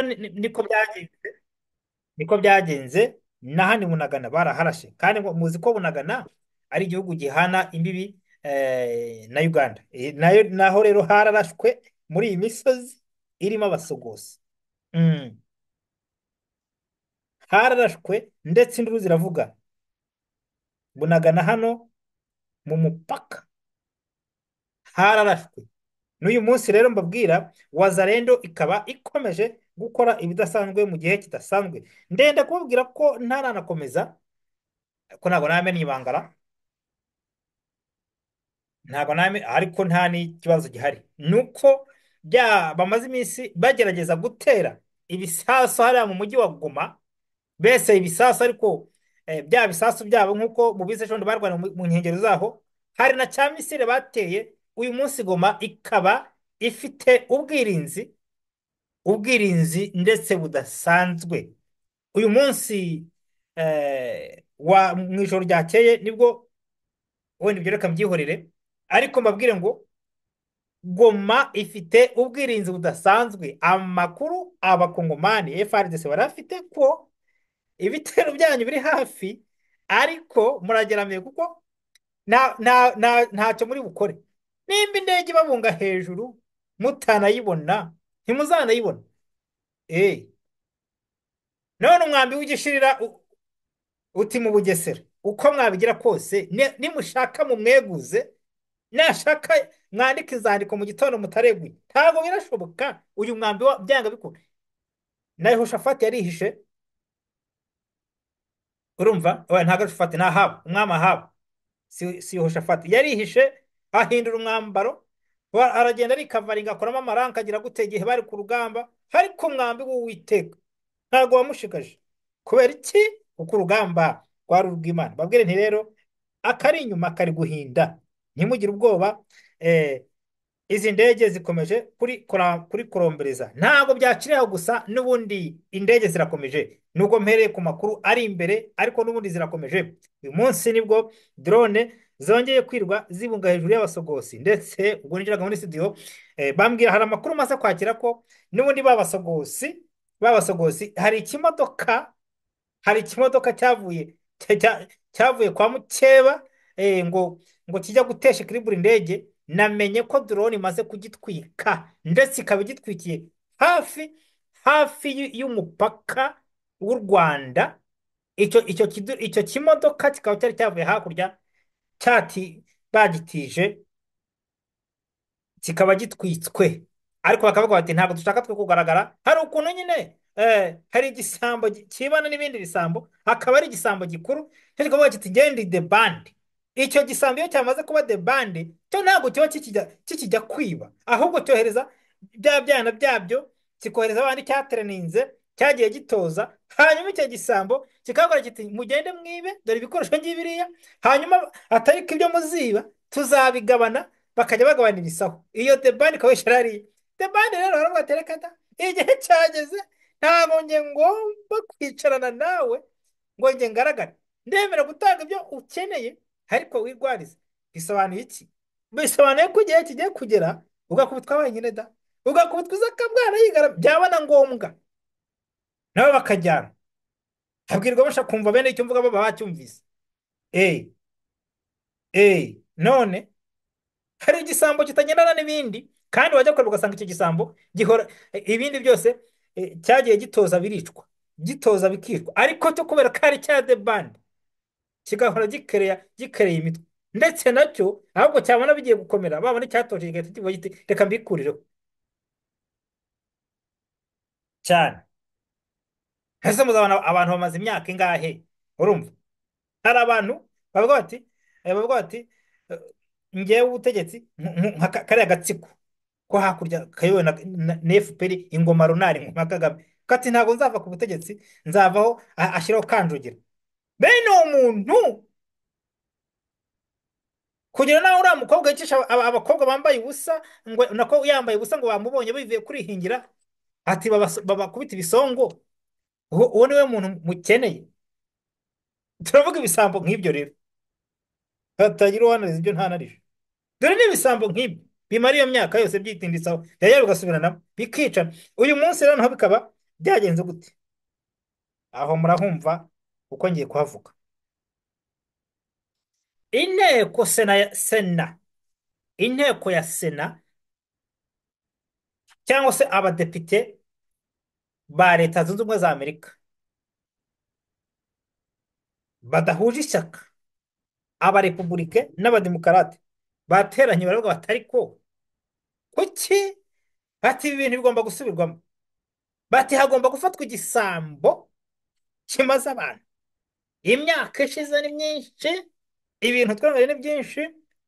Niko byagenze, niko byagenze. Na hano i Bunagana baraharashe, kandi ngo muzi ko Bunagana ari igihugu gihana imbibi na Uganda. Nayo naho rero hararashwe muri iyi misozi irimo abasogosi. Hararashwe ndetse induru ziravuga. Bunagana hano mu mupaka hararashwe. N'uyu munsi rero mbabwira, Wazalendo ikaba ikomeje gukora ibidasanzwe mu gihe kidasanzwe. Ndenda kubabwira ko ntaranakomeza, ko ntabwo namenya ibangara, ntabwo name, ariko nta n'ikibazo gihari. Nuko bya bamaze iminsi bagerageza gutera ibisasu hariya mu mujyi wa Goma, bese ibisasu, ariko bya bisasu byabo nk'uko mubizi ejo bundi barwaniye mu nkengero zaho, hari na cya misile bateye. Uyu munsi Goma ikaba ifite ubwirinzi, ubwirinzi ndetse budasanzwe. Uyu munsi wa mu ijoro ryakeye nibwo, wenda ibyo reka mbyihorere, ariko mbabwire ngo Goma ifite ubwirinzi budasanzwe. Amakuru abakongomani FARDC barafite ko ibitero byanyu biri hafi, ariko murageramiye kuko ntacyo muri bukore. Nimba indege ibabunga hejuru mutanayibona, ntimuzanayibona. None umwambi w'igishirira uti mu Bugesera, uko mwabigira kose, nimushaka mumweguze, nashaka mwandike inzandiko mu gitondo mutareguye, ntabwo birashoboka. Uyu mwambi wa byanga bikunda. Na Yehoshafati yarihishe, urumva? Oya, ntabwo ari Yehoshafati, ni Ahabu, umwami Ahabu, si Yehoshafati. Yarihishe ahindura umwambaro, aragenda arikavaringa, akoramo amaranka, agira gute igihe bari ku rugamba, ariko umwambi w'Uwiteka ntabwo wamushikaje. Kubera iki? Kuko urugamba rwari urw'Imana. Babwire nti rero akari inyuma kari guhinda, ntimugire ubwoba. Izi ndege zikomeje kuri korombereza, ntabwo byaciriyeho gusa, n'ubundi indege zirakomeje, nubwo mpereye ku makuru ari imbere, ariko n'ubundi zirakomeje. Uyu munsi nibwo drone zongeye kwirwa zibunga hejuru y'abasogosi, ndetse ubwo ninjiraga muri studio, bambwira hari amakuru maze kwakira ko n'ubundi babasogosi hari ikimodoka cyavuye kwa Mukeba, ngo kijya gutesha kiribura indege. Namenye ko drone imaze kugitwika, ndetse ikaba igitwikiye hafi y'umupaka w'u Rwanda. Icyo kimodoka kikaba cyari cyavuye hakurya, cyati bagitije, kikaba gitwitswe, ariko bakavuga bati ntabwo dushaka twe kugaragara. Hari ukuntu nyine hari igisambo kibana n'ibindi bisambo, hakaba ari igisambo gikuru cyo kikavuga kiti genda the band. Icyo gisambo iyo cyamaze kuba the band, cyo ntabwo kiba kikijya kwiba, ahubwo cyohereza bya byana byabyo, kikohereza abandi cyatereninze, cyagiye gitoza. Hanyuma icyo gisambo kikabwira kiti mugende mwibe, dore ibikoresho ngibiriya, hanyuma atari ko ibyo muziba tuzabigabana, bakajya bagabana ibisaho. Iyo the band ikaba yicara hariya. The band rero baravuga ati reka da, igihe cyageze, ntabwo njye ngomba kwicarana nawe ngo njye ngaragare, ndemera gutanga ibyo ukeneye ariko wirwarize. Bisobanuye iki? Bisobanuye ko igihe kigiye kugera ugakubitwa wenyine da, ugakubitwa uza akabwana yigara, byaba na ngombwa nabo bakajyana. Habwirwa bashaka kumva bene icyo mvuga baba bacyumvise. None hari igisambo kitagendana n'ibindi, kandi wajya kureba ugasanga icyo gisambo gihora ibindi byose, cyagiye gitoza biricwa, gitoza bikicwa, ariko cyo kubera ko ari cya the band kigahora gikereye imitwe, ndetse nacyo ahubwo cyabona bigiye gukomera, babona icyatoje kigahita kivuga kiti reka mbikurireho cyane. Ese muzabona abantu bamaze imyaka ingahe? Urumva hari abantu bavuga bati ngewe ubutegetsi nka kariya gatsiko ko hakurya kayobowe na FPR, ingoma runari, ingoma Kagame, kati ntabwo nzava ku butegetsi, nzavaho ashyiraho Kanjugira. Bene uwo muntu kugira naho uriya mukobwa yicisha abakobwa bambaye ubusa, ngo nako yambaye ubusa ngo bamubonye bivuye kurihingira, ati babakubita ibisongo, uwo niwe muntu mukeneye. Turavuga ibisambo nk'ibyo rero, hatagira uwanariza ibyo ntanarije. Dore n'ibisambo nk'ibyo bimara iyo myaka yose byitinditsaho, byajya bigasubiranamo bikicana. Uyu munsi rero naho bikaba Byagenze gute? Aho murahumva uko ngiye kuhavuga. Inteko Sena, inteko ya Sena cyangwa se abadepite ba Leta Zunze Ubumwe za Amerika badahuje ishyaka, abarepubulike n'abademokarate bateranye baravuga bati ariko kuki, bati ibi bintu bigomba gusubirwamo, bati hagomba gufatwa igisambo kimaze abantu imyaka ishize ni myinshi, ibintu twemerewe ni byinshi,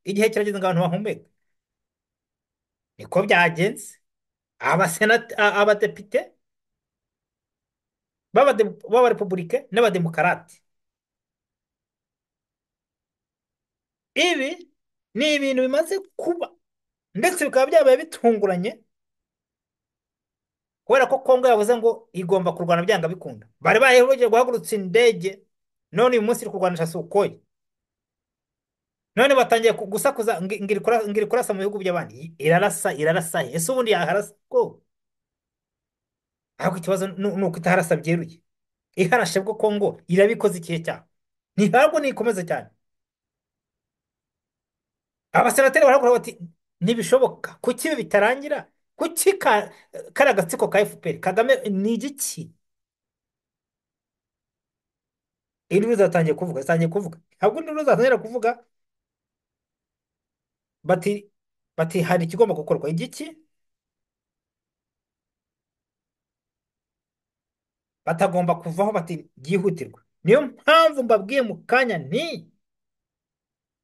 igihe kirageze ngo abantu bahumeke. Niko byagenze. Abadepite b'abarepubulike n'abademokarate. Ibi ni ibintu bimaze kuba ndetse bikaba byabaye bitunguranye kubera ko Kongo yavuze ngo igomba kurwana byanga bikunda. Bari baheruye guhagurutsa indege, none uyu munsi iri kurwanisha Sukhoi. None batangiye gusakuza ngo iri kurasa mu bihugu by'abandi. Irarasa, irarasa he? Ese ubundi yaharasa ko? Ahubwo ikibazo ni uko itaharasa byeruye. Iharashe bwo Kongo irabikoze ikihe cyaho? Ntabwo nikomeza cyane. Abasenateri baravuga bati ntibishoboka, kuki ibi bitarangira? Kuki kari agatsiko ka FPR Kagame ni igiki? Induru zatangiye kuvuga, zatangiye kuvuga. Ntabwo induru zatangira kuvuga bati hari ikigomba gukorwa igiki? Batagomba kuvaho bati byihutirwa. Niyo mpamvu mbabwiye mu kanya nti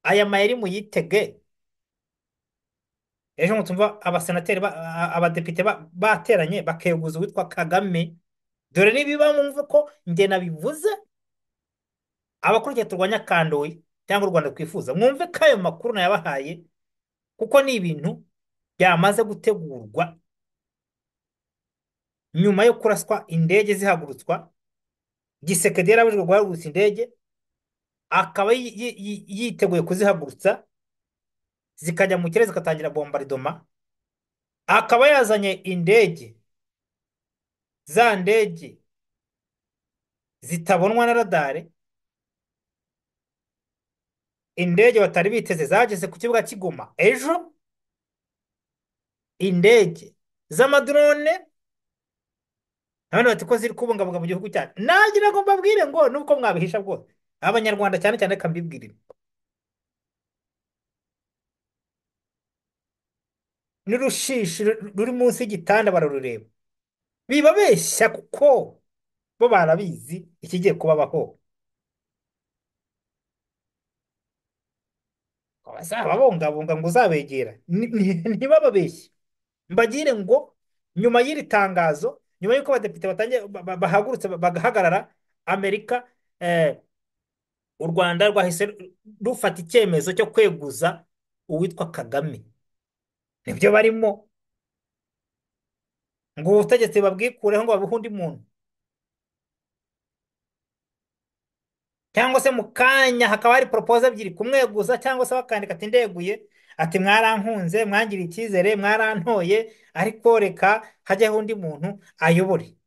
aya mayeri muyitege. Ejo mutumva abasenateri abadepite bateranye bakeguza uwitwa Kagame. Dore nibiba mwumve ko njye nabivuze, abakurikiye turwanya Kandoyi cyangwa u Rwanda twifuza, mwumve ko ayo makuru nayabahaye kuko ni ibintu byamaze gutegurwa nyuma yo kuraswa indege zihagurutswa. Gisekedi yarabujijwe guhagurutsa indege, akaba yiteguye kuzihagurutsa zikajya mu kirere zikatangira bombardoma, akaba yazanye indege, za ndege zitabonwa na radare, indege batari biteze zageze ku kibuga cy'i Goma ejo, indege z'amadrone abandi bati ko ziri kubungabunga mu gihugu cyacu. Nagira ngo mbabwire ngo nuko mwabihisha bwose abanyarwanda cyane cyane kambibwirira, n'urushishi ruri munsi y'igitanda bararureba, bibabeshya kuko bo barabizi ikigiye kubabaho. Bazababungabunga ngo uzabegera, ntibababeshye. Mbagire ngo nyuma y'iri tangazo, nyuma y'uko abadepite batangiye bahagurutse bagahagarara, Amerika, u Rwanda rwahise rufata icyemezo cyo kweguza uwitwa Kagame. Nibyo barimo, ngo ubutegetsi babwikureho ngo babuhe undi muntu, cyangwa se mu kanya hakaba hari proposal ebyiri, kumweguza cyangwa se bakandika ati ndeguye, ati mwarankunze, mwangiriye icyizere, mwarantoye, ariko reka hajyeho undi muntu ayobore.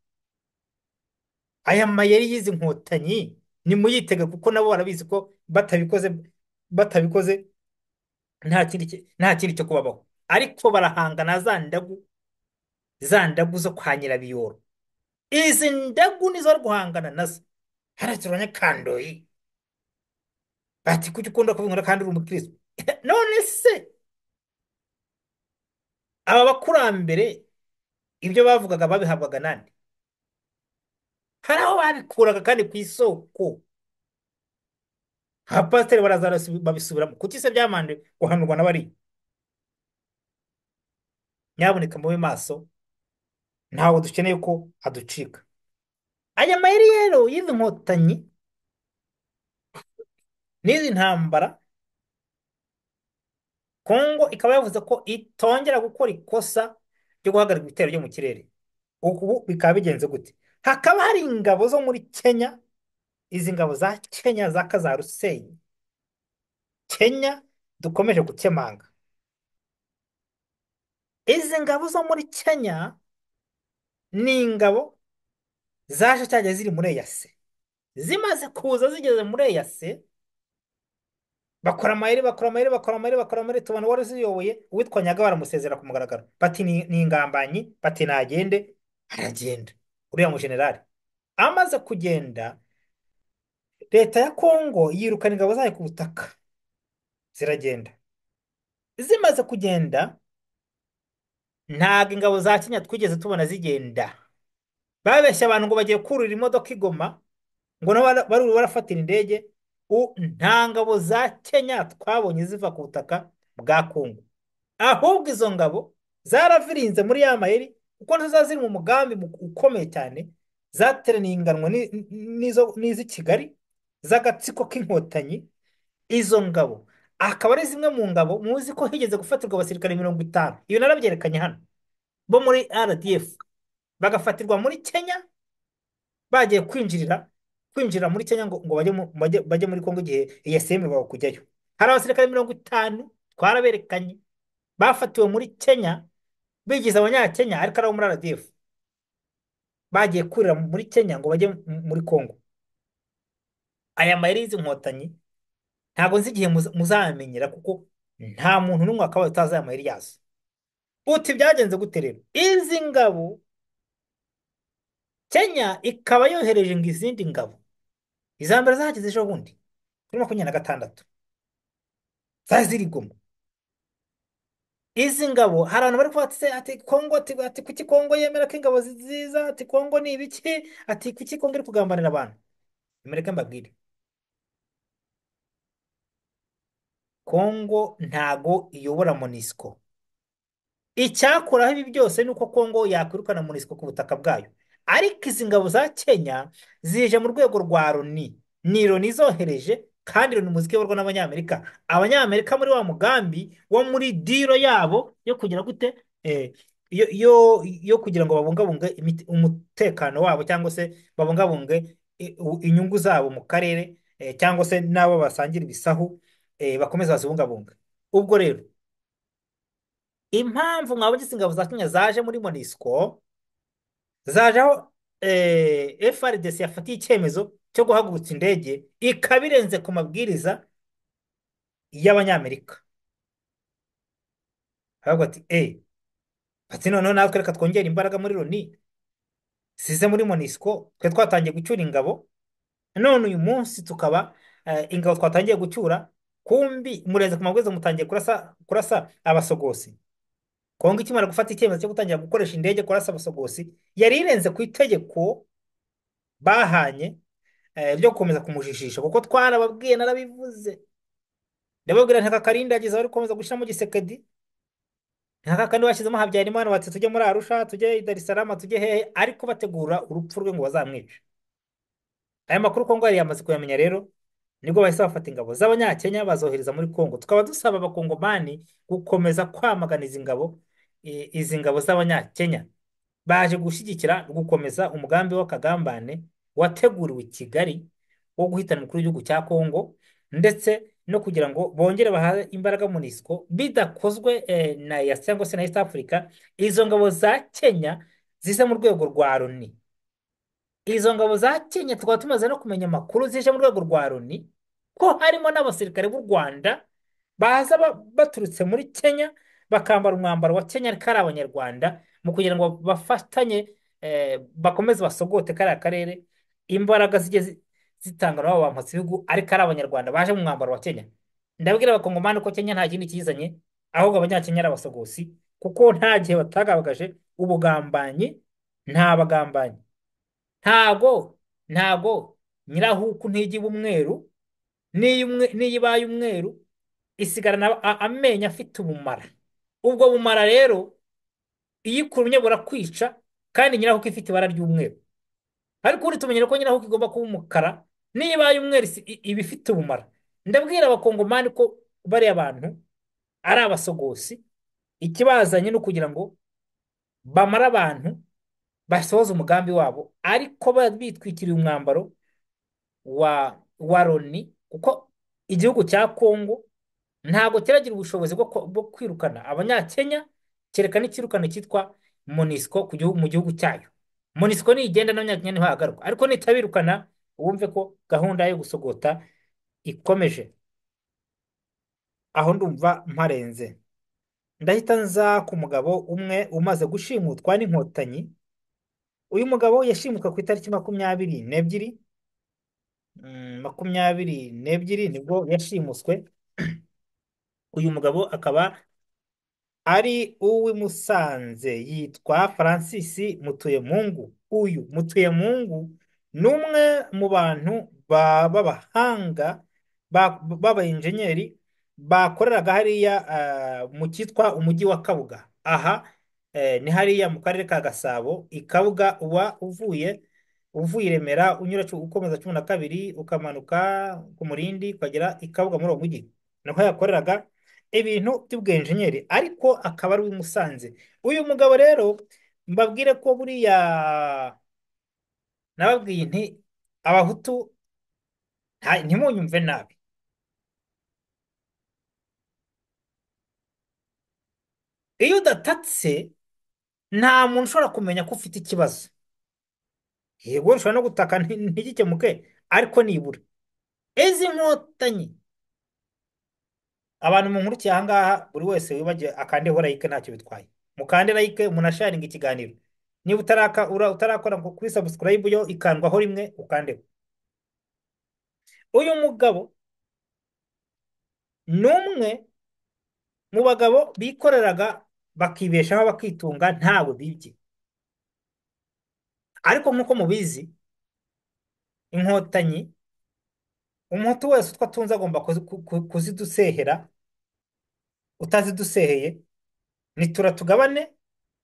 Aya mayeri y'izi nkotanyi nimuyitege, kuko nabo barabizi ko batabikoze nta kindi cyo kubabaho. Ariko barahangana za ndagu, za ndagu zo kwa Nyirabiyoro. Izi ndagu nizo bari guhangana nazo. Haraturanya Kandoyi bati kuki ukunda kubinkora kandi uri umukristo? None se aba bakurambere ibyo bavugaga babihabwaga nande? Hari aho babikuraga kandi ku isoko. Abapasiteri baraza babisubiramo. Kuki se byamande guhanurwa na bariya? Nyabuneka mube maso, ntabwo dukeneye ko aducika. Aya mayeri rero y'izi nkotanyi n'izi ntambara, Kongo ikaba yavuze ko itongera gukora ikosa ryo guhagarika ibitero byo mu kirere. Ubu bikaba bigenze gute? Hakaba hari ingabo zo muri Kenya, izi ngabo za Kenya za Kazarusenyi, Kenya dukomeje gukemanga. Izi ngabo zo muri Kenya ni ingabo Zaje cyajya ziri muri EAC. Zimaze kuza zigeze muri EAC, bakora amayeri, bakora amayeri, bakora amayeri, bakora amayeri, tubona uwari uziyoboye uwitwa Nyaga baramusezera ku mugaragaro, bati ni ingambanyi, bati nagende, aragenda. Uriya mujenerali amaze kugenda, leta ya Kongo yirukana ingabo zayo ku butaka, ziragenda. Zimaze kugenda, ntabwo ingabo za Kenya twigeze tubona zigenda. Babeshya abantu ngo bagiye kurira imodoka i Goma, ngo nabo bari barafatira indege. Nta ngabo za Kenya twabonye ziva ku butaka bwa Kongo, ahubwo izo ngabo zaravirinze muri ya mayeri, kuko nazo zari ziri mu mugambi ukomeye cyane, zateraniye inganwa n'iz'i Kigali z'agatsiko k'inkotanyi. Izo ngabo akaba ari zimwe mu ngabo muzi ko higeze gufatirwa abasirikare 50, iyo narabyerekanye hano, bo muri RDF, bagafatirwa muri Kenya, bagiye kwinjira muri Kenya ngo bajye muri Kongo igihe yemererwaga kujyayo. Hari abasirikare 50 twaraberekanye bafatiwe muri Kenya, bigize abanyakenya ariko ari abo muri RDF, bagiye kurira muri Kenya ngo bajye muri Kongo. Aya mayeri y'izi nkotanyi ntabwo nzi igihe muzamenyera, kuko nta muntu n'umwe wakabaye utazi aya mayeri yazo. Uti byagenze gute rero? Izi ngabo Kenya ikaba yohereje ngo izindi ngabo, iza mbere zahageze ejo bundi kuri 26 zari ziri Goma. Izi ngabo hari abantu bari kuvuga ati se, ati Kongo, ati kuki Kongo yemera ko ingabo ziza, ati Kongo ni ibiki, ati kuki Kongo iri kugambanira abantu. Mureke mbabwire, Kongo ntago iyobora MONUSCO. Icyakuraho ibi byose ni uko Kongo yakwirukana MONUSCO ku butaka bwayo. Ariko izi ngabo za Kenya zije mu rwego rwa Loni, ni Loni izohereje, kandi Loni muzi ko iyoborwa n'Abanyamerika. Abanyamerika muri wa mugambi wo muri diro yabo yo kugira gute, yo kugira ngo babungabunge umutekano wabo, cyangwa se babungabunge inyungu zabo mu karere, cyangwa se n'abo basangira ibisahu, bakomeza bazibungabunga. Ubwo rero impamvu mwabonye izi ngabo za Kenya zaje muri MONUSCO, zaje aho FARDC yafatiye icyemezo cyo guhagurutsa indege, ikaba irenze ku mabwiriza y'Abanyamerika. Aravuga ati ati noneho natwe reka twongere imbaraga muri Loni, size muri MONUSCO, twe twatangiye gucyura ingabo, none uyu munsi tukaba ingabo twatangiye gucyura, kumbi murenze ku mabwiriza, mutangiye kurasa abasogosi. Kongo ikimara gufata icyemezo cyo gutangira gukoresha indege kurasa abasogosi, yari irenze ku itegeko bahanye ryo gukomeza kumujijisha, kuko twarababwiye, narabivuze, ndababwira nti aka karindagiza bari gukomeza gushyiramo Gisekedi, ntaka kandi bashyizemo Habyarimana, bati tujye muri Arusha, tujye i Dar es Salaam, tujye hehe, ariko bategura urupfu rwe ngo bazamwice. Aya makuru Kongo yari yamaze kuyamenya rero, nibwo bahise bafata ingabo z'Abanyakenya bazohereza muri Kongo. Tukaba dusaba Abakongomani gukomeza kwamagana izi ngabo z'Abanyakenya baje gushyigikira gukomeza umugambi w'akagambane wateguriwe i Kigali wo guhitana umukuru w'igihugu cya Kongo, ndetse no kugira ngo bongere bahaze imbaraga MONUSCO bidakozwe na EAC cyangwa se na East Africa. Izo ngabo za Kenya zize mu rwego rwa Loni. Izo ngabo za Kenya tukaba tumaze no kumenya amakuru zije mu rwego rwa Loni ko harimo n'abasirikare b'u Rwanda baza baturutse muri Kenya, bakambara umwambaro wa Kenya ariko ari Abanyarwanda, mu kugira ngo bafatanye, bakomeze basogote kariya karere, imbaraga zijye zitangwa n'abo bampatse ibihugu ariko ari Abanyarwanda baje mu mwambaro wa Kenya. Ndabwira Abakongomani ko Kenya nta kindi kizanye, ahubwo Abanyakenya ari abasogosi, kuko nta gihe batagaragaje ubugambanyi, nta bagambanyi. Ntago nyirahuku ntijya iba umweru, n'iyo ibaye umweru isigarana amenyo afite ubumara. Ubwo bumara rero iyo ikurumye burakwica, kandi nyirahuku ifite ibara ry'umweru. Ariko ubundi tumenyera ko nyirahuku igomba kuba umukara, n'iyo ibaye umweru iba ifite ubumara. Ndabwira Abakongomani ko bariya bantu ari abasogosi, ikibazanye ni ukugira ngo bamare abantu basohoze umugambi wabo, ariko bitwikiriye umwambaro wa Loni, kuko igihugu cya Kongo ntabwo kiragira ubushobozi bwo kwirukana Abanyakenya, kereka n'ikirukano cyitwa MONUSCO mu gihugu cyayo. MONUSCO nigenda n'abanyakenya ntibahagaruka, ariko nitabirukana wumve ko gahunda yo gusogota ikomeje. Aho ndumva mparenze. Ndahita nza ku mugabo umwe umaze gushimutwa n'inkotanyi. Uyu mugabo yashimutswe ku itariki 22, 22 nibwo yashimuswe. Uyu mugabo akaba ari uw'i Musanze, yitwa Francis Mutuyemungu. Uyu Mutuyemungu ni umwe mu bantu b'abahanga b'abayenjenyeri bakoreraga hariya mu cyitwa umujyi wa Kabuga. Aha ni hariya mu karere ka Gasabo. I Kabuga uba uvuye i Remera unyura ukomeza 12 ukamanuka ku Murindi ukagera i Kabuga muri uwo mujyi. Niho yakoreraga ibintu by'ubwenjenyeri, ariko akaba ari uw'i Musanze. Uyu mugabo rero mbabwire ko buriya nababwiye nti abahutu ntimunyumve nabi. Iyo udatatse nta muntu ushobora kumenya ko ufite ikibazo. Yego ushobora no gutaka ntigikemuke, ariko nibura izi nkotanyi abantu munkurikiye aha ngaha, buri wese wibagiwe akandeho like ntacyo bitwaye. Mukande like umuntu asharinga ikiganiro. Niba utarakora ngo kuri subscribe yo ikandwaho rimwe ukandeho. Uyu mugabo ni umwe mu bagabo bikoreraga bakibeshaho bakitunga ntawe bibye. Ariko nk'uko mubizi inkotanyi, umuhutu wese utwo atunze agomba kuzidusehera. Utaziduseheye nitura tugabane,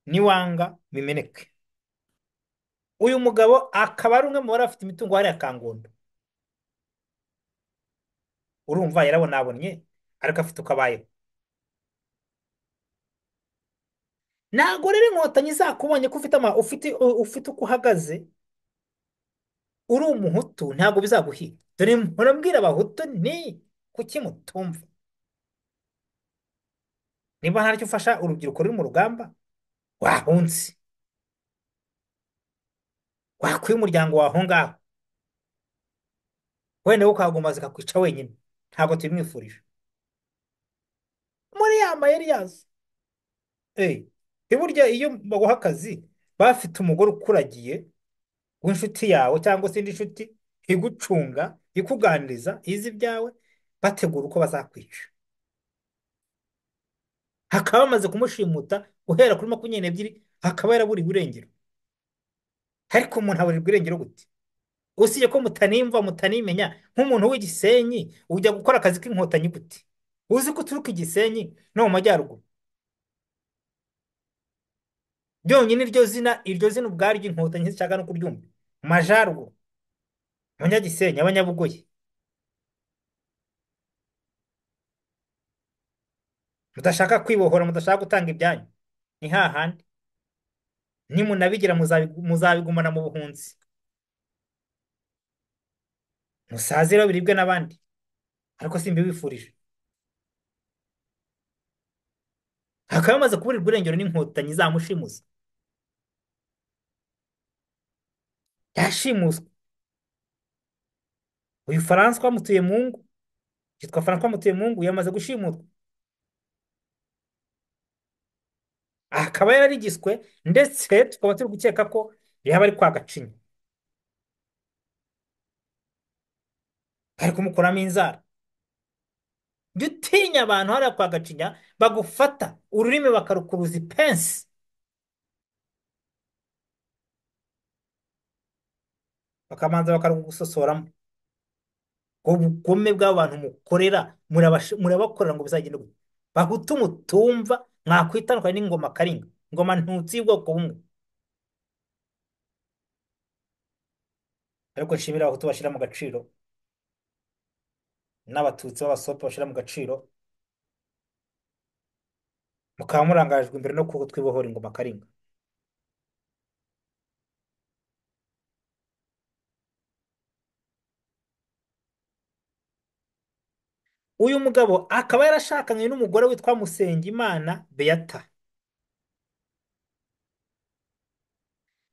niwanga bimeneke. Uyu mugabo akaba ari umwe mu bari bafite imitungo hariya Kangondo. Urumva yarabonabonye ariko afite uko abayeho. Ntabwo rero inkotanyi zakubonye ko ufite uko uhagaze uri umuhutu, ntabwo bizaguhiga. Dore murabwira abahutu ni kuki mutumva? Niba nta cyo ufasha urubyiruko ruri mu rugamba, wahunze, wakuye umuryango wawe aho ngaho, wenda wowe ukahaguma zikakwica wenyine. Ntabwo tubimwifurije. Muri ya mayeri yazo. Burya iyo baguha akazi bafite umugore ukuragiye w'inshuti yawe cyangwa se indi nshuti igucunga, ikuganiriza, izi ibyawe, bategura uko bazakwica. Hakaba bamaze kumushimuta guhera kuri 22, hakaba yaraburiwe irengero. Ariko umuntu aburirwa irengero gute? Usibye ko mutanimva mutanimenya, nk'umuntu w'igisenyi ujya gukora akazi k'inkotanyi gute? Uzi ko uturuka igisenyi no mu majyaruguru. Byonyine iryo zina ubwaryo inkotanyi zishaka no kuryumva. Majaruguru, abanyagisenyi, abanyabugoyi. Mudashaka kwibohora, mudashaka gutanga ibyanyu. Ni hahandi. Nimunabigira muzabigumana mu buhunzi. Musazire biribwe n'abandi. Ariko simbibifurije. Hakaba hamaze kuburirwa irengero n'inkotanyi zamushimusa. Yashimuswe. Uyu François Mutuyemungu, yitwa François Mutuyemungu, yamaze gushimutwa. Akaba yararigiswe, ndetse tukaba turi gukeka ko yaba ari kwa Gacinya. Bari kumukuramo inzara. Jya utinya abantu hariya kwa Gacinya bagufata ururimi bakarukuruza ipensi, bakamanza bakarugusosoramo. Ubugome bw'abantu mukorera, murabakorera ngo bizagende gute? Bahutu mutumva mwakwitandukanya n'ingoma Karinga, ingoma ntutsi y'ubwoko bumwe. Ariko nshimira abahutu bashyira mu gaciro n'abatutsi b'abasope bashyira mu gaciro, mukaba murangajwe imbere no kuko twibohora ingoma Karinga. Uyu mugabo akaba yarashakanye n'umugore witwa Musengimana Beata.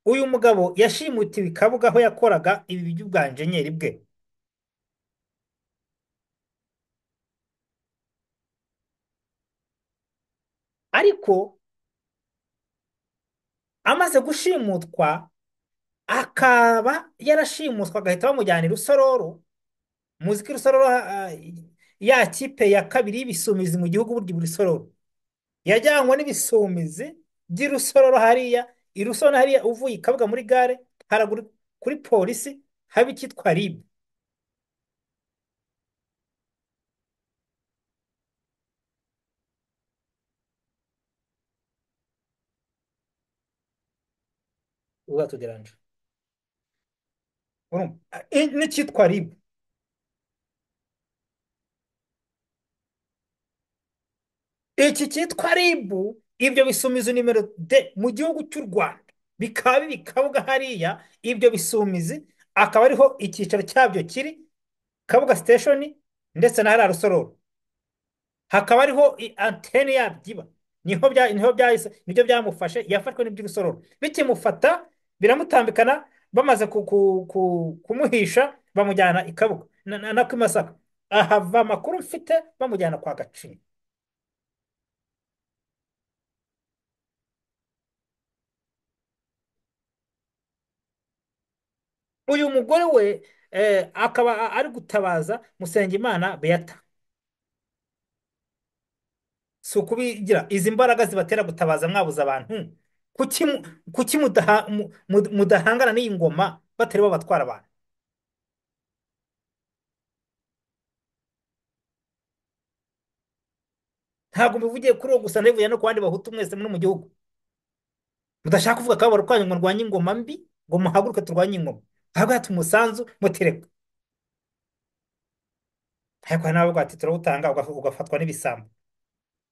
Uyu mugabo yashimutiwe i Kabuga aho yakoraga ibi by'ubwanjenyeri bwe. Ariko amaze gushimutwa, akaba yarashimuswe agahita bamujyana i Rusororo. Muzi ko i Rusororo ya kipe ya kabiri y'ibisumizi mu gihugu burya buri Rusororo yajyanywe n'ibisumizi by'i Rusororo hariya. I Rusororo hariya uvuye i Kabuga muri gare haraguru kuri polisi haba icyitwa RIB. Uzatugeranje urumva n'icyitwa RIB. Iki cyitwa RIB, ibyo bisumizi nimero D mu gihugu cy'u Rwanda bikaba biri Kabuga hariya. Ibyo bisumizi akaba ariho icyicaro cyabyo kiri, Kabuga station ndetse na hariya Rusororo, hakaba ariho antene yabyo iba. Niho bya niho byahise nibyo byamufashe, yafashwe n'iby'Urusororo bikimufata biramutambikana, bamaze kumuhisha bamujyana i Kabuga na ku Masaka, ahava amakuru mfite bamujyana kwa Gacinya. Uyu mugore we akaba ari gutabaza Musengimana Beata. Si ukubigira izi mbaraga zibatera gutabaza mwabuze abantu. Kuki kuki mudahangana n'iyi ngoma batari bo batwara abantu? Ntabwo mbivugiye kuri uwo gusa, ndabivuye no ku bandi bahutu mwese muri mu gihugu mudashaka kuvuga akababaro kanyu ngo ndwanye ingoma mbi, ngo muhaguruke turwanye ingoma, ahubwo hati umusanzu mutereka. Ariko hari n'abavuga bati turawutanga, ugafatwa n'ibisambo.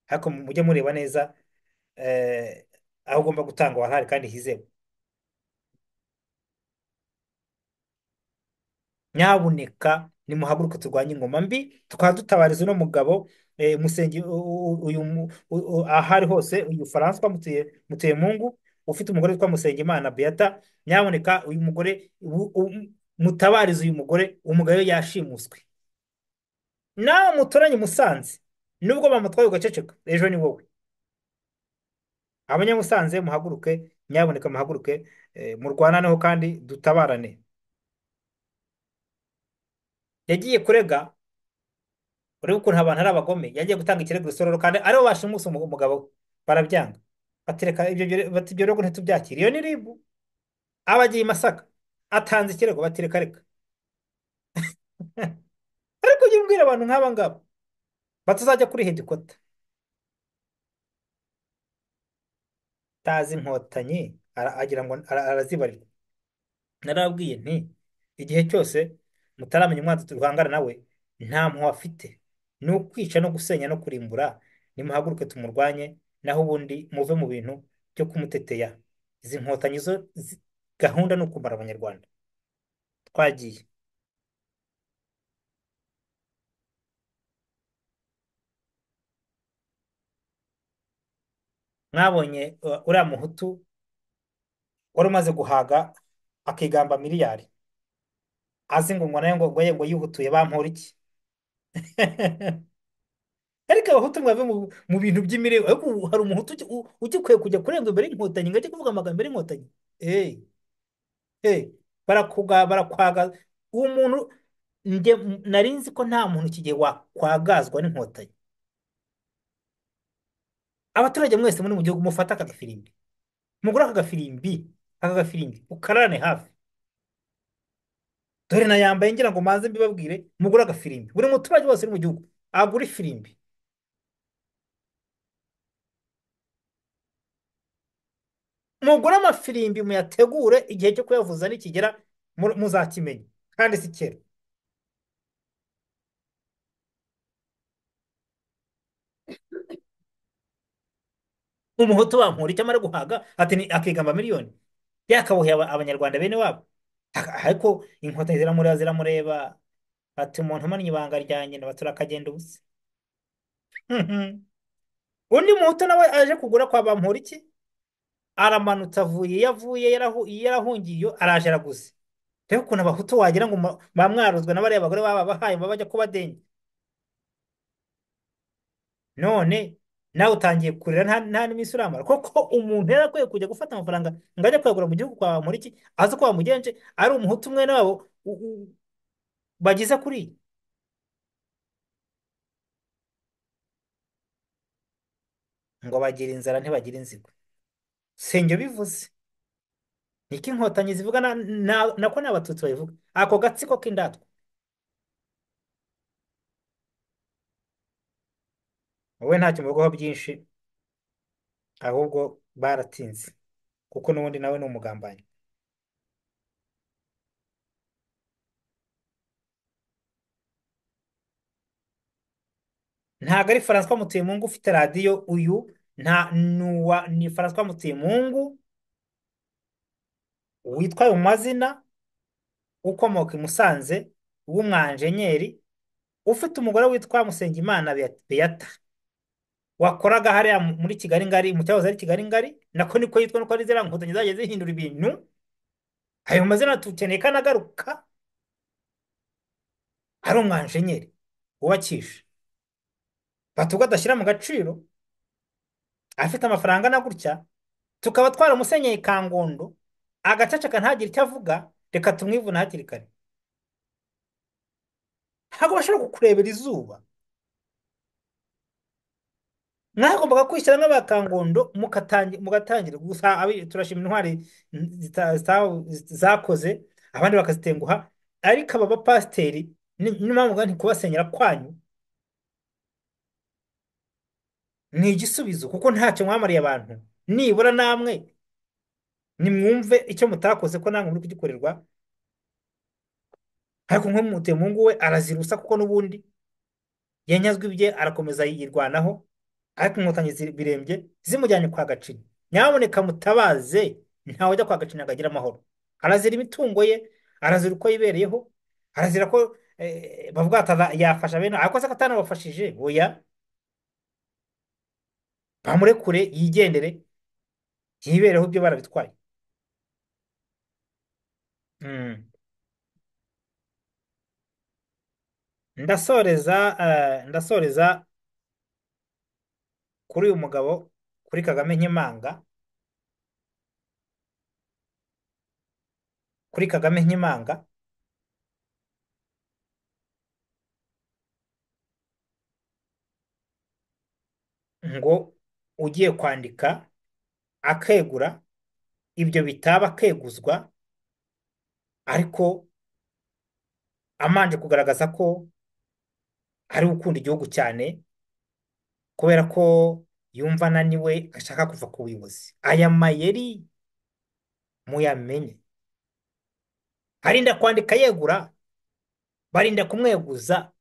Ariko mujye mureba neza aho ugomba gutanga wahari kandi hizewe. Nyabuneka nimuhaguruke turwanye ingoma mbi, tukaba dutabariza uno mugabo Musengi uyu aho ari hose, uyu François Mutuyemungu ufite umugore witwa Musengimana Beata. Nyabuneka uyu mugore mutabarize uyu mugore, umugabo we yashimuswe. Nawe muturanye Musanze, nubwo bamutwaye ugaceceka, ejo ni wowe. Abanyamusanze muhaguruke, nyabuneka muhaguruke, murwananeho kandi dutabarane. Yagiye kurega, urebe ukuntu abantu ari abagome, yagiye gutanga ikirego Rusororo kandi aribo bashimuse umugabo we, barabyanga, batereka ibyo, bati ibyo rego ntitubyakira. Iyo ni RIB. Abagiye i Masaka atanze ikirego, batereka reka. Ariko ujye umbwira abantu nk'aba ngaba batazajya kuri hedikota, tazi inkotanyi agira ngo arazibarirwa. Narababwiye nti igihe cyose mutaramenya umwanzi duhangana nawe, nta mpuhwe afite, ni ukwica no gusenya no kurimbura. Nimuhaguruke tumurwanye, naho ubundi muve mu bintu byo kumuteteya. Izi nkotanyi zo gahunda ni ukumara abanyarwanda. Twagiye mwabonye uriya muhutu wari umaze guhaga akigamba miliyari, azi ngo nayo ngo yihutuye bampora iki? Ariko abahutu mwave mu bintu by'imirego. Ariko hari umuhutu ugikwiye kujya kurenga imbere y'inkotanyi ngo ajye kuvuga amagambo imbere y'inkotanyi? Barakwaga umuntu. Njye nari nzi ko nta muntu iki gihe wakwagazwa n'inkotanyi. Abaturage mwese muri mu gihugu mufate aka gafirimbi, mugure aka gafirimbi, aka gafirimbi ukararane hafi. Dore nayambaye ngira ngo manze mbibabwire, mugure agafirimbi. Buri muturage wese uri mu gihugu agure ifirimbi. Mugure amafirimbi muyategure, igihe cyo kuyavuza nikigera muzakimenya, kandi si kera. Umuhutu bampura icyo amara guhaga ati ni akigamba miliyoni, yakaboheye abanyarwanda bene wabo. Ariko inkotanyi ziramureba, ziramureba ati umuntu umennye ibanga rya nyina batura akagenda ubusa. Undi muhutu nawe aje kugura kwa Bamporiki, Aramanutse avuye iyo avuye yarahungiye iyo araje araguze. Rero ukuntu abahutu wagira ngo bamwaruzwe na bariya bagore baba bahaye bajya kubadenya. None nawe utangiye kurira nta n'iminsi uramara koko umuntu yari akwiye kujya gufata amafaranga ngo ajye kuyagura mu gihugu kwa Bamporiki azi ko bamugenje ari umuhutu mwene wabo bagize kuri ngo bagira inzara ntibagira inzigo. Senge bivuze niko inkotanyi zivuga nako n'abatutsi babivuga ako gatsiko k'indatwa. Wowe ntacyo muvugaho byinshi ahubwo baratinze kuko n'ubundi nawe ni umugambanyi. Ntabwo ari François Mutuyemungu ufite radiyo uyu nta nuwa ni François Mutuyemungu witwa mu mazina ukomoka i Musanze w'umwanjenyeri ufite umugore witwa Musengimana Beata wakoraga hariya muri Kigali ngari mu cyahoze ari Kigali ngari nako niko yitwa nuko ari ziriya nkotanyi zagiye zihindura ibintu. Ayo mazina tukeneye kanagaruka ari umwanjenyeri wubakisha batuga adashyira mu gaciro afite amafaranga na gutya tukaba twaramusenyeye Kangondo agaceceka ntagire icyo avuga reka tumwivune hakiri kare. Ntabwo bashobora kukurebera izuba. Mwagombaga kwishyira nk'abakangondo mugatangira gusa turashima intwari zakoze abandi bakazitenguha ariko aba bapasiteri n'impamvu nti kubasenyera kwanyu ni igisubizo kuko ntacyo mwamariye abantu nibura namwe nimwumve icyo mutakoze ko namwe muri kugikorerwa. Ariko nk'umutemungu we arazira ubusa kuko n'ubundi yanyazwe ibye arakomeza yirwanaho ariko inkotanyi birembye zimujyanye kwa Gacinya. Nyamuneka mutabaze ntawe ujya kwa Gacinya ngo agire amahoro. Arazira imitungo ye, arazira uko yibereyeho, arazira ko bavuga ati yafasha bene ariko se atanabafashije oya bamurekure yigendere yibereho ibyo barabitwaye. Ndasoreza kuri uyu mugabo kuri Kagame Nkimanga, kuri Kagame Nkimanga ngo ugiye kwandika akegura ibyo bitaba akeguzwa ariko amanje kugaragaza ko ari gukunda igihugu cyane kubera ko yumva ananiwe ashaka kuva ku buyobozi. Aya mayeri muyamenye. Arinda kwandika yegura, barinda kumweguza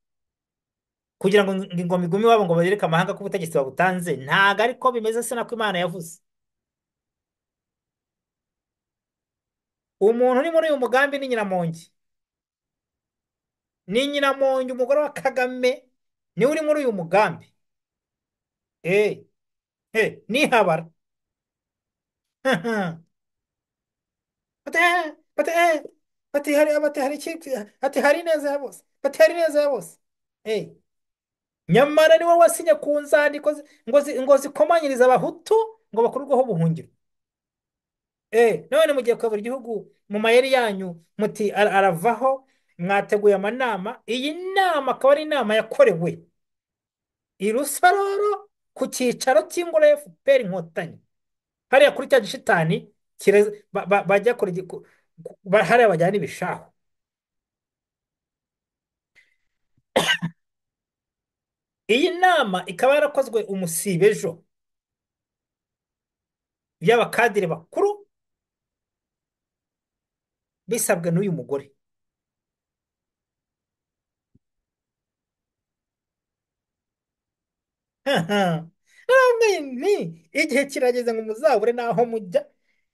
kugira ngo ingoma igume iwabo ngo bereke amahanga ko ubutegetsi babutanze. Ntago ariko bimeze, se nako Imana yavuze. Umuntu uri muri uyu mugambi ni Nyiramongi. Ni Nyiramongi umugore wa Kagame niwe uri muri uyu mugambi. Nihabara. Bati hari iki, ati hari neza ya bose. Bati hari neza ya bose. Nyamara niwe wasinye ku nzandiko ngo zikomanyiriza abahutu ngo bakurweho ubuhungiro. None mugiye kuyobora igihugu mu mayeri yanyu muti aravaho, mwateguye amanama. Iyi nama akaba ari inama yakorewe i Rusororo ku cyicaro cy'ingoro ya FPR Inkotanyi, hariya kuri cya gishitani bajya hariya bajyana ibishaho. Iyi nama ikaba yarakozwe umusibe ejo y'abakadire bakuru bisabwe n'uyu mugore. Ni igihe kirageze ngo muzabure n'aho mujya,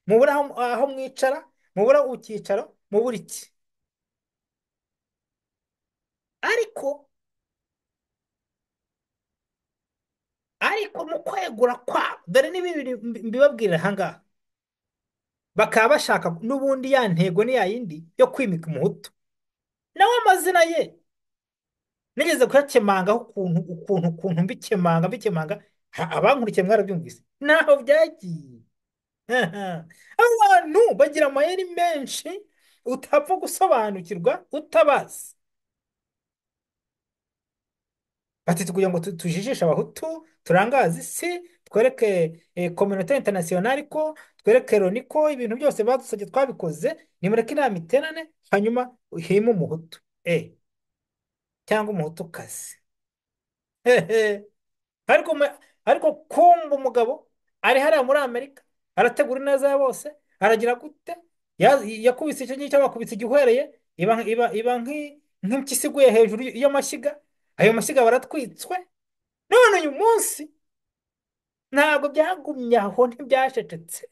mubure aho mwicara, mubure icyicaro, mubure iki. Ariko mu kwegura kwabo, dore n'ibi mbibabwirira aha ngaha. Bakaba bashaka n'ubundi ya ntego ni ya yindi yo kwimika umuhutu. Nawe amazina ye nigeze kuyakemangaho ukuntu mbikemanga, abankurikiye mwarabyumvise naho byagiye. Abantu bagira amayeri menshi utapfa gusobanukirwa utabazi. Bati kugira ngo tujijishe abahutu, turangaze isi, twereke communauté internationale ko, twereke Loni ko ibintu byose badusabye twabikoze, nimureke inama iterane hanyuma uhime umuhutu cyangwa umuhutukazi. Ariko kumva umugabo ari hariya muri Amerika arategura ineza ya bose, aragira gute, yakubise icyo ngicyo, bakubise igihwereye, iba nk'impyisi iguye hejuru y'amashyiga, ayo mashyiga baratwitswe. None uyu munsi ntabwo byagumye aho, ntibyacecetse,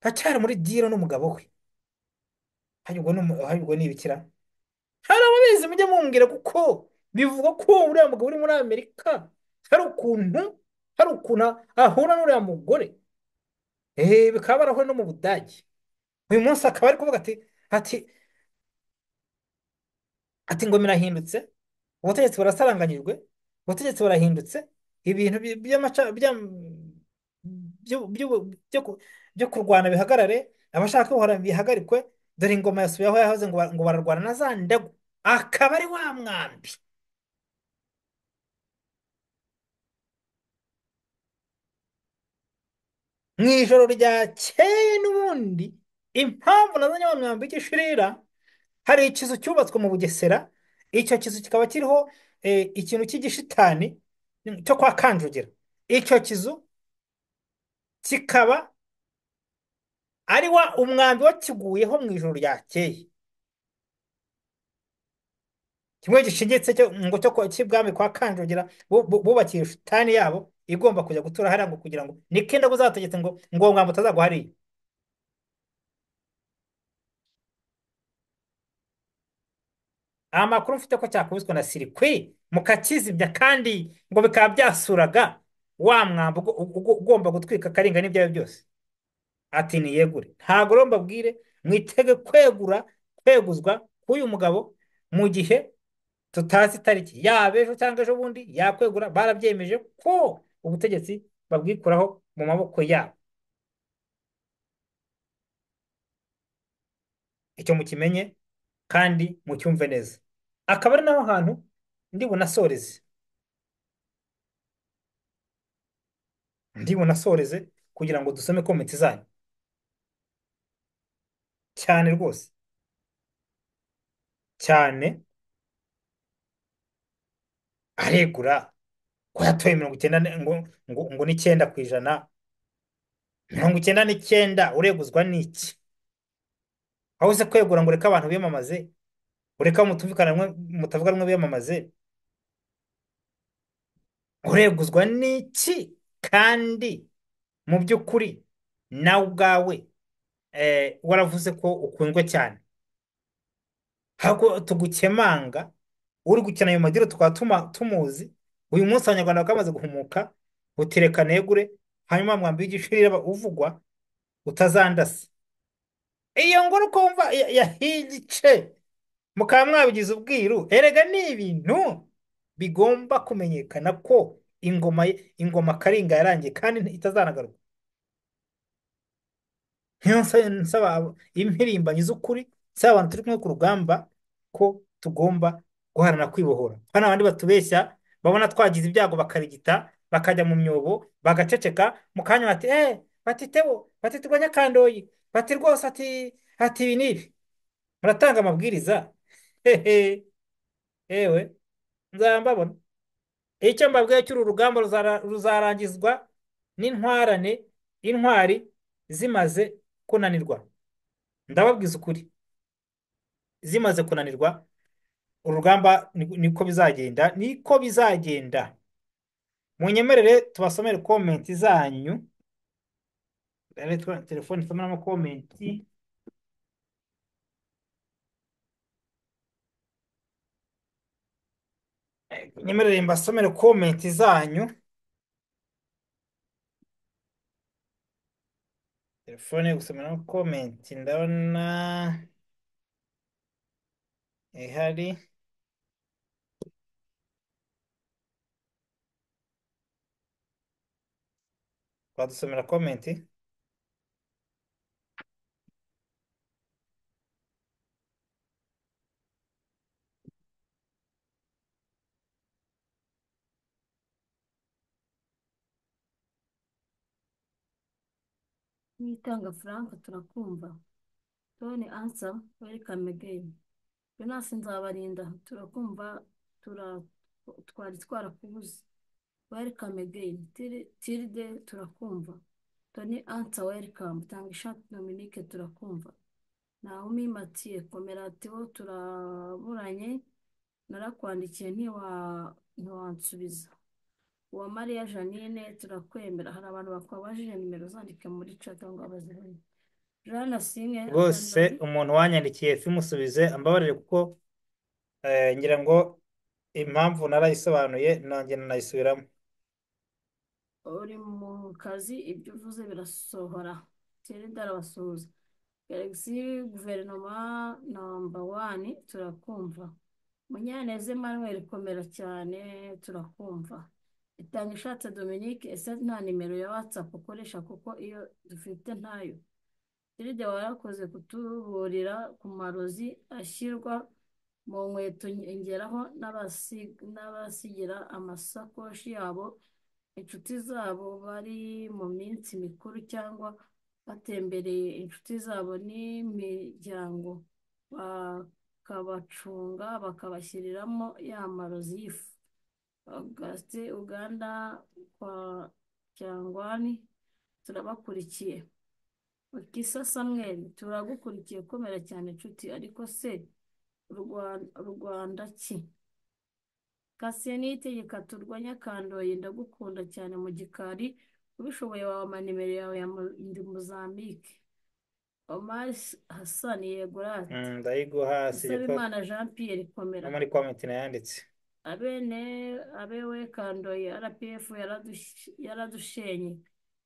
aracyari muri diro n'umugabo we. Harya ubwo ni ibikira? Hari ababizi mujye mumbwira, kuko bivugwa ko uriya mugabo uri muri Amerika hari ukuntu ahura n'uriya mugore, bikaba barahuye no mu Budage. Uyu munsi akaba ari kuvuga ati ingoma irahindutse, ubutegetsi burasaranganyijwe, ubutegetsi burahindutse, ibintu byo kurwana bihagarare, abashaka guhora bihagarikwe, dore ingoma yasubiye aho yahoze, ngo bararwana na za ndagu, akaba ari wa mwambi. Mu ijoro ryakeye n'ubundi, impamvu nazanye wa mwambi w'igishirira, hari ikizu cyubatswe mu Bugesera, icyo kizu kikaba kiriho ikintu cy'igishitani cyo kwa Kanjogera. Icyo kizu kikaba ari wa umwambi wakiguyeho mu ijoro ryakeye, kimwe gishingitse cyo ngo cyo cy'ibwami kwa Kanjogera, bubakiye shitani yabo igomba kujya gutura hariya, ngo kugira ngo niko indagu zategetse ngo uwo mwambi utazagwa hariya. Amakuru mfite ko cyakubiswe na sirikwi mukakizimya, kandi ngo bikaba byasuraga wa mwambi ugomba gutwika Karinga n'ibyawe byose. Ati niyegure. Ntabwo rero mbabwire mwitege kweguzwa k'uyu mugabo mu gihe tutazi itariki, yaba ejo cyangwa ejo bundi yakwegura. Barabyemeje ko ubutegetsi babwikuraho mu maboko yabo. Icyo mukimenye kandi mucyumve neza. Akaba ari naho hantu ndi bunasoreze, ndi bunasoreze kugira ngo dusome comments zanyu cyane rwose cyane. Aregura ko yatoye 90 ngo 9%, 99, ureguzwa n'iki? Aho uze kwegura ngo ureke abantu biyamamaze, ureke abo mutumvikana rumwe, mutavuga rumwe biyamamaze, ureguzwa n'iki? Kandi mu by'ukuri nawe ubwawe waravuze ko ukunzwe cyane, ahubwo tugukemanga uri gukina ayo madiro tukaba tumuzi. Uyu munsi abanyarwanda bakaba bamaze guhumuka, utireka negure, hanyuma mwambi w'igishirira uvugwa utazandasa. Iyo ngoro uko wumva yahiye igice mukaba mwabigize ubwiru. Erega ni ibintu bigomba kumenyekana ko ingoma Karinga yarangiye kandi itazanagaruka. Niyo nsaba impirimbanyi z'ukuri, nsaba abantu turi kumwe ku rugamba ko tugomba guharanira kwibohora. Hano abandi batubeshya babona twagize ibyago bakarigita, bakajya mu myobo, bagaceceka, mu kanya bati bati Teo, bati turwanya Kandoyi, bati rwose ati ibi n'ibi. Muratanga amabwiriza. Hehe, ewe nzaba mbabona. Icyo mbabwiye cy'uru rugamba ruzarangizwa n'intwarane, intwari zimaze kunanirwa. Ndababwiza ukuri, zimaze kunanirwa urugamba niko bizagenda, niko bizagenda. Munyemerere tubasomere comment zanyu. Rero telefone isomeramo comment. Nyemerere mbasomere comment zanyu. Telefone gusomera comment ndabona ihari. Badusomera comment. Nitanga Frank turakumva. Tony answer welcome again. Jonas Nzabarinda turakumva, tura twari twarakubuze. Welcome again. Tilde turakumva. Tony answer welcome. Tanga ishati Dominique turakumva. Naomi Mathieu komera Theo turaburanye, narakwandikiye ntiwansubiza. Uwamariya Jeannine turakwemera. Hari abantu bakwabajije nimero, zandike muri chat ngo bazibone. Jeanne Asinge Rwose Kandoyi. Umuntu wanyandikiye simusubize ambabarire, kuko ngira ngo impamvu narayisobanuye nanjye nanayisubiramo. Uri mu kazi, ibyo uvuze birasohora. Tilda arabasuhuza. Galaxy Guverinoma number one turakumva. Munyaneza Emmanuel komera cyane turakumva. Itanga ishatse Dominique, ese nta nimero ya WhatsApp ukoresha, kuko iyo dufite ntayo? Tilde warakoze kutuburira ku marozi ashyirwa mu nkweto, ngeraho n'abasigira amasakoshi yabo inshuti zabo bari mu minsi mikuru cyangwa batembereye inshuti zabo n'imiryango, bakabacunga bakabashyiriramo ya marozi y'ifu. Augustin Uganda kwa Cyangwani turabakurikiye. Ukisa Samuel turagukurikiye, komera cyane nshuti. Ariko se Rwanda ki? Cassien Niyitegeka turwanya Kandoyi ndagukunda cyane mu gikari, ubishoboye wampa nimero yawe ya ndi Mozambique. Omar Hassan yego rata. Ndayiguha sibyo ko Nsabimana Jean Pierre no komera. muri comment nayanditse. Abene abewe Kandoyi RPF yaradushenye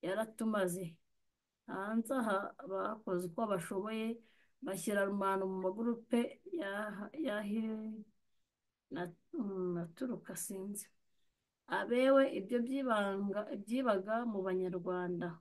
yaratumaze. Hanze aha bakoze uko bashoboye bashyira rubanda mu magurupe yahe naturuka sinzi. Abewe ibyo byibaga mu Banyarwanda.